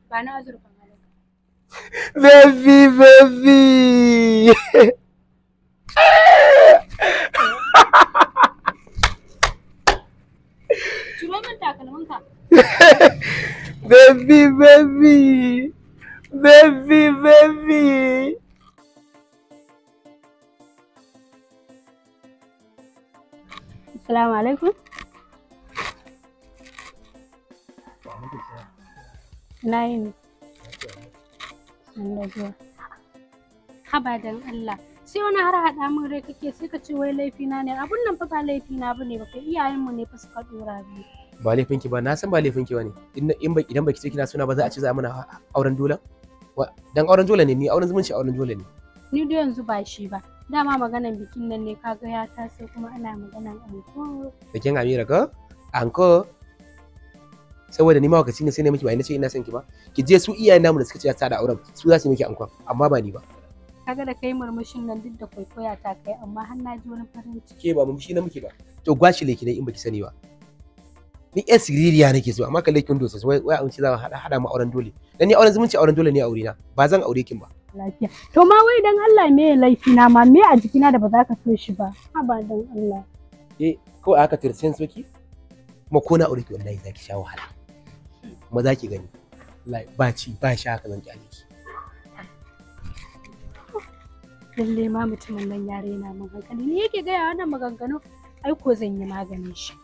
Ba na azurfan halaka. Baby, baby. Ciro min takalminka. Baby, baby. Baby, baby. Assalamu alaikum. Na yi ne. Zuwa. Haba dan Allah. Sai wani har haɗa min rai kake sai ka ce wai laifina ne. Abun nan fa ba laifina bane ba kai iyayenmu ne fa suka dora biyu. Ba laifinki ba, na san ba laifinki ba ne. Idan baki ce kina suna ba za a ce za a mana auren dole? Dan auren dole ne, ni auren zumunci auren dole ne. Ni da yanzu ba shi ba. Dama maganan bikin nan ne kaga ya taso kuma ana maganan anko. Bikin Amira ko? Anko. Saboda ni mawakaci ne sai ne miki ba ina ce ina son ki ba. Ki je su iyayen namu da suka ce za su da auren, su za su yi miki ankon, amma ba ni ba. Kaga da kai murmushin nan duk da kwaikwaya ta kai amma har na ji wani farin ciki. Ke ba murmushi na muke ba. To gwashi leki ne in baki sani ba. Ni yan siririya nake so amma kalle kin dosa wai wai an ce za a hada mu auren dole. Dan ni auren zumunci auren dole ne aure na. Ba zan aure kin ba. Lafiya. To ma wai dan Allah me laifi na ma me a jikina da ba za ka so shi ba. Haba dan Allah. Eh kawai aka tirsen soki. Kuma ko na aure ki wallahi zaki sha wahala. Kuma zaki gani. Wallahi ba ci ba sha haka zan kyale ki. Lalle ma mutumin nan ya raina min hankali. Ni yake gaya wannan maganganu ai ko zan yi maganin shi.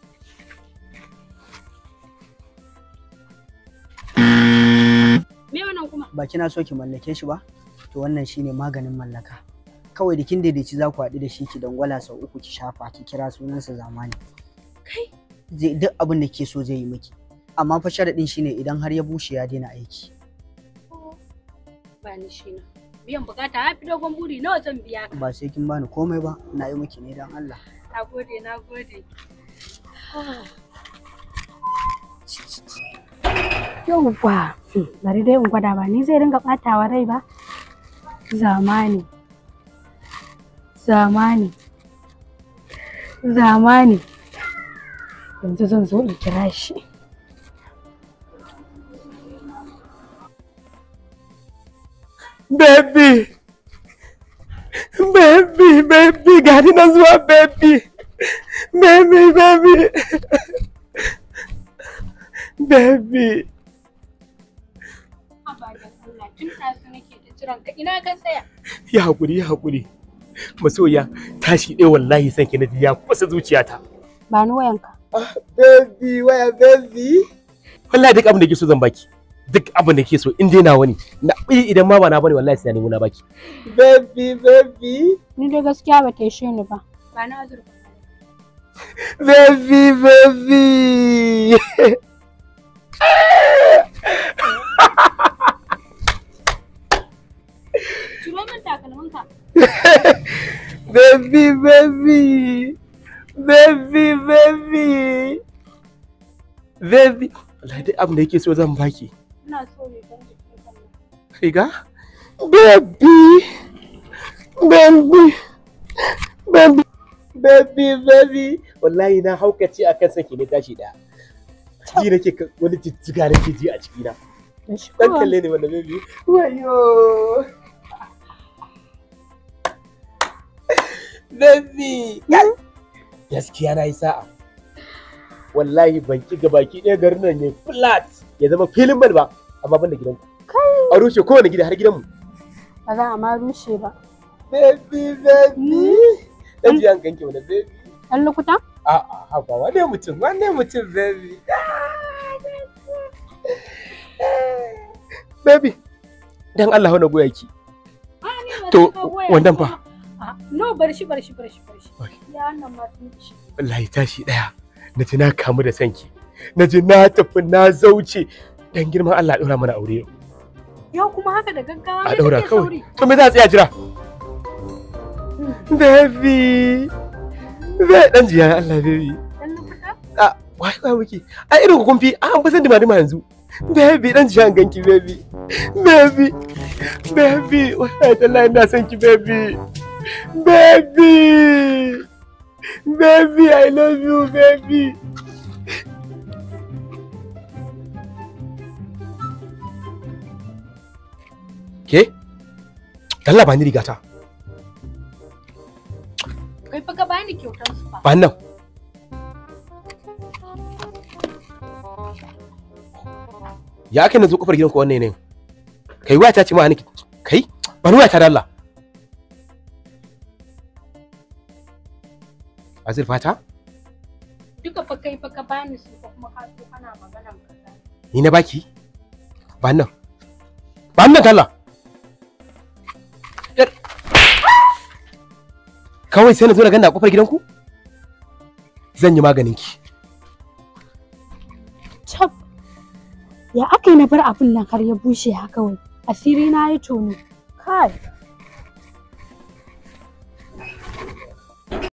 Me wannan kuma? Ba kina so ki mallake shi ba? To wannan shine maganin mallaka. Kawai da kin daidaici za ku haɗu da shi ki dangwala sau uku ki shafa ki kira sunansa zamani. Kai zai duk abin da ke so zai yi miki. Amma fa sharaɗin shine idan har ya bushe ya daina aiki. Ba ni shi na. Biyan bukata ya fi dogon buri nawa zan biya ka. Ba sai kin bani komai ba, na yi miki ne don Allah. Na gode, na gode. Yauwa, bari dai in gwada ba ni zai ringa ɓatawa rai ba. Zamani. Zamani. Zamani. Yanzu zan zo in kira shi. Baby! Baby, baby, gani nan zuwa baby! Baby, baby! Baby! Tun ɗazu nake ta jiran ka ina ka tsaya. Ya haƙuri, ya haƙuri. Masoya, tashi ɗaya wallahi san ki na ji ya kusa zuciyata. Ba ni wayanka. Baby, waya baby. Wallahi duk abin da ke so zan baki. Duk abin da ke so in dai nawa ne. Na idan ma ba na bane wallahi sai na nemo na baki. Baby, baby. Ni dai gaskiya ba ta ishe ni ba. Ba na azurfa. Baby, baby. Ciro min takalminka. Baby, baby. Baby, baby. Baby. Wallahi duk abin da yake so zan baki. Ina so rigar jikin kan nan. Riga? Baby. Baby. Baby. Baby, baby. Wallahi na haukace akan saki ne tashi daya. Ji nake wani jijjiga nake ji a cikina. Dan kalle ne wannan baby. Wayo. Baby. Gaskiya na yi sa'a. Wallahi ban ki gabaki ɗaya garin nan ne flat ya zama filin bal ba amma ban da gidanku. A rushe kowane gida har gidanmu. Ba za a ma rushe ba. Baby, baby. Dan ji an ganki wani baby. Ɗan lokuta? A'a, haba wane mutum, wane mutum baby. Baby, dan Allah wani goya ki. To, wannan fa. No, bar shi, bar shi, bar shi, bar shi. Ya wannan ma sun ishi. Wallahi tashi ɗaya. Na ji na kamu da sanki. Na ji na tafi na zauce. Dan girman Allah ɗora mana aure yau. Yau kuma haka da gaggawa A ɗaura kawai. To me za a tsaya jira? Baby. Baby dan jiya Allah baby. Dan lokuta? A wai wai muke. A irin ku kun fi an fi san dima dima yanzu. Baby dan jiya an ganki baby. Baby. Baby wallahi tallahi ina son ki baby. Baby. Baby I love you baby. Ke? Dalla ba ni rigata. Kai fa ka bani kyautar su fa. Ba nan. Ya aka na zo kofar gidanku wannan yanayin? Kai waya ta ce ma ni kai ba ni waya ta dalla. Azurfa ta? Duka fa kai fa ka bani su fa kuma ka zo kana maganan kaza. Ni na baki? Ba nan. Ba nan dalla. Kawai sai na zo na ganna a kofar gidanku? Zan yi maganin ki. Cap. Ya aka yi na bar abin nan har ya bushe haka wai. Asiri na ya tono. Kai.